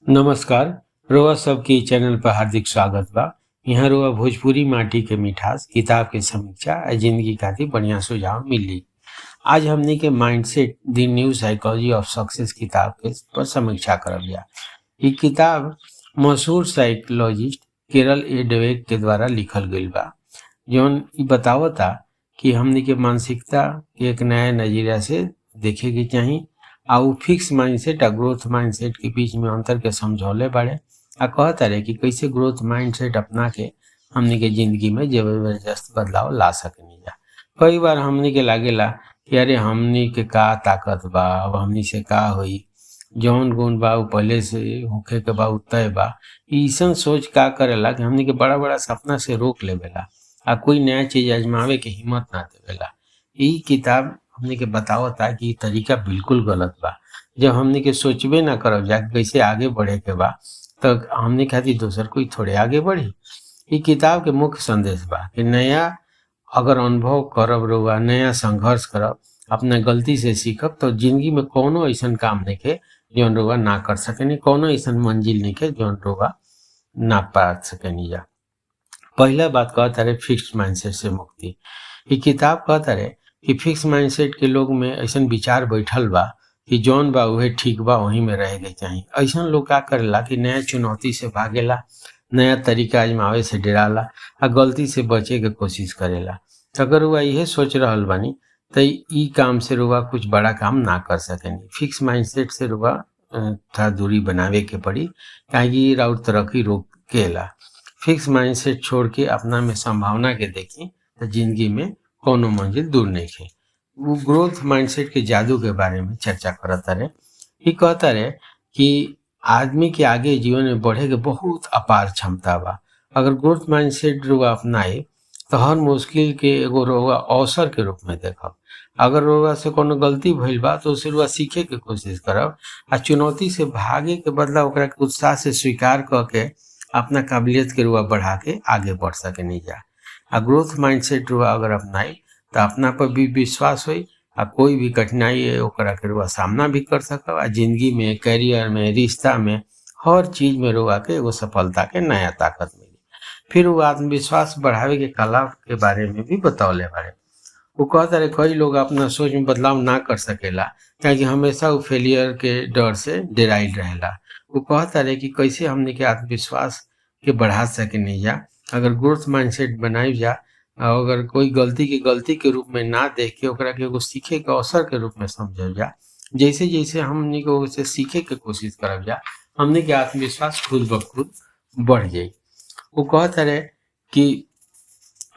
नमस्कार। रोआ सबके चैनल पर हार्दिक स्वागत बा। यहाँ रोआ भोजपुरी माटी के मिठास, किताब के समीक्षा आ जिंदगी खातिर बढ़िया सुझाव मिली। आज हमनी के mindset the new psychology of success किताब के पर समीक्षा करल जा। ई किताब मशहूर साइकोलॉजिस्ट केरल ए ड्वेक के द्वारा लिखल गईल बा, जौन ई बतावता कि हमनी के मानसिकता के एक नया नजरिया से देखे के चाही आ उ फिक्स माइंडसेट आ ग्रोथ माइंडसेट के बीच में अंतर के समझौले बाड़े आ कहता रहे कि कैसे ग्रोथ माइंडसेट अपना के हमनी के जिंदगी में जबरदस्त बदलाव ला सकनी जा। कई बार हमनी के लागेला कि अरे हमनी के का ताकत बा, अब हमनी से का होई, जौन गुण बा उ पहले से होखे के बा उ तय बा। अइसन सोच का करेला कि हमनी के बड़ा बड़ा सपना से रोक लेवेला आ कोई नया चीज आजमावे के हिम्मत ना देवेला। ई किताब हमनी के बतावता कि ई तरीका बिल्कुल गलत बा। जब हमनी के सोचबे ना करब जा कि कैसे आगे बढ़े के बा, त हमनी खातिर दोसर कोई थोड़े आगे बढ़ी। ई किताब के मुख्य संदेश बा कि नया अगर अनुभव करब रउआ, नया संघर्ष करब, अपना गलती से सीखब तो जिंदगी में कौनो अइसन काम नइखे जौन रउआ ना कर सकेनी, कौनो अइसन मंजिल नइखे जौन रउआ ना पा सकेनी जा। पहिला बात कहता रहे फिक्स्ड माइंडसेट से मुक्ति। ई किताब कहता रहे कि फिक्स माइंडसेट के लोग में अइसन विचार बैठल बा कि जौन बा उहे ठीक बा, वही में रहे के चाही। अइसन लोग का करेला कि नया चुनौती से भागेला, नया तरीका आजमावे से डराला आ गलती से बचे के कोशिश करेला। अगर रउआ इहे सोच रहल बानी त ई काम से रउआ कुछ बड़ा काम ना कर सकेनी। फिक्स माइंडसेट से रउआ थोड़ा दूरी बनावे के पड़ी, काहे कि राउर तरक्की रोकेला। फिक्स माइंडसेट छोड़ के अपना में संभावना के देखी त जिंदगी में कौनो मंजिल दूर नइखे। उ ग्रोथ माइंडसेट के जादू के बारे में चर्चा करता रहे। ई कहता रहे कि आदमी के आगे जीवन में बढ़े के बहुत अपार क्षमता बा। अगर ग्रोथ माइंडसेट रउआ अपनाई त हर मुश्किल के एगो रउआ अवसर के रूप में देखब। अगर रउआ से कोनो गलती भइल बा तो उसे रउआ सीखे के कोशिश करब आ चुनौती से भागे के बदला ओकरा के उत्साह से स्वीकार क के अपना काबिलियत के रउआ बढ़ा के आगे बढ़ सकेनी जा। आ ग्रोथ माइंडसेट रउआ अगर अपनाई त अपना पर भी विश्वास होई आ कोई भी कठिनाई है ओकरा के रउआ सामना भी कर सकब आ जिंदगी में, करियर में, रिश्ता में, हर चीज में रउआ के एगो सफलता के नया ताकत मिली। फिर वो आत्मविश्वास बढ़ावे के कला के बारे में भी बतौले बाड़े। वो कहता रहे कई लोग अपना सोच में बदलाव ना कर सकेला, काहे कि हमेशा उ फेलियर के डर से डेराइल रहेला। वो कहता रहे कि कैसे हमनी के आत्मविश्वास के बढ़ा सकेनी जा। अगर ग्रोथ माइंडसेट बनाई जा, अगर कोई गलती के रूप में ना देख के ओकरा के एगो सीखे के अवसर के रूप में समझल जा, जैसे जैसे हमनी के उसे सीखे के कोशिश करब जा, हमनी के आत्मविश्वास खुद ब खुद बढ़ जाई। वो कहता रहे कि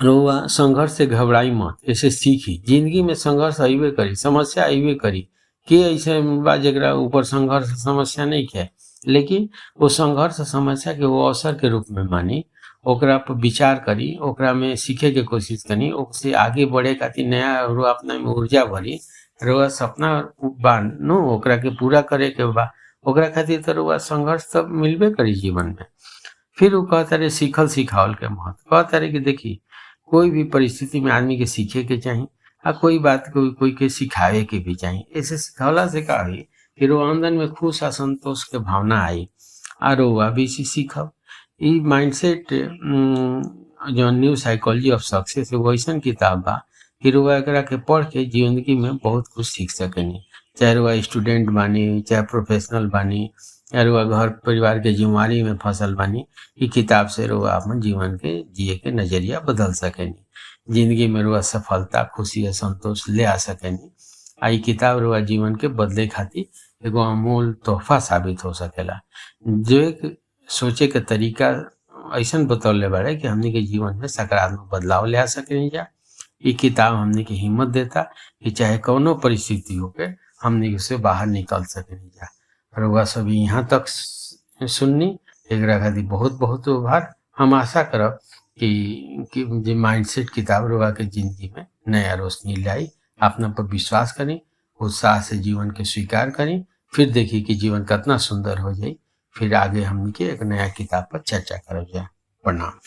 रउआ संघर्ष से घबराई मत, एसे सीखी। जिंदगी में संघर्ष अइबे करी, समस्या अइबे करी। के अइसन बा जेकरा ऊपर संघर्ष समस्या नइखे, लेकिन वो संघर्ष समस्या के वो अवसर के रूप में मानी, ओकरा पर विचार करी, ओकरा में सीखे के कोशिश करी, ओसे आगे बढ़े खातिर नया रउआ अपना में ऊर्जा भरी। रउआ सपना बा नु, ओकरा के पूरा करे के बा, ओकरा खातिर त रउआ संघर्ष त मिलबे करी जीवन में। फिर उ कहता रहे सीखल सिखावल के महत्व। कहता रहे कि देखी कोई भी परिस्थिति में आदमी के सीखे के चाही आ कोई बात कोई कोई के सिखावे के भी चाही। ऐसे सिखवला से का होई कि रउआ अंदर में खुश आ संतोष के भावना आई आ रउआ बेसी सीखब। ई माइंडसेट जौन न्यू साइकोलॉजी ऑफ सक्सेस एगो अइसन किताब बा कि रउआ एकरा के पढ़ के जिंदगी में बहुत कुछ सीख सकेनी। चाहे रउआ स्टूडेंट बानी, चाहे प्रोफेशनल बानी, या रउआ घर परिवार के जिम्मेवारी में फंसल बानी, ई किताब से रउआ अपन जीवन के जिए के नजरिया बदल सकेनी। जिंदगी में रउआ सफलता, खुशी आ संतोष ले आ सकेनी आ ई किताब रउआ जीवन के बदले खातिर एगो अनमोल तोहफा साबित हो सकेला। जो एक सोचे के तरीका अइसन बतौले बाड़े कि हमनी के जीवन में सकारात्मक बदलाव ले आ सकेनी जा। ई किताब हमनी के हिम्मत देता कि चाहे कौनो परिस्थिति होखे हमनी उसे बाहर निकल सकेनी जा। रउआ सब यहाँ तक सुननी, एकरा खातिर बहुत बहुत आभार। हम आशा करब कि जे माइंडसेट किताब रउआ के जिंदगी में नया रोशनी लाई। अपना पर विश्वास करी, उत्साह से जीवन के स्वीकार करी, फिर देखी कि जीवन कितना सुंदर हो जाई। फिर आगे हमनी के एक नया किताब पर चर्चा करब जा। प्रणाम।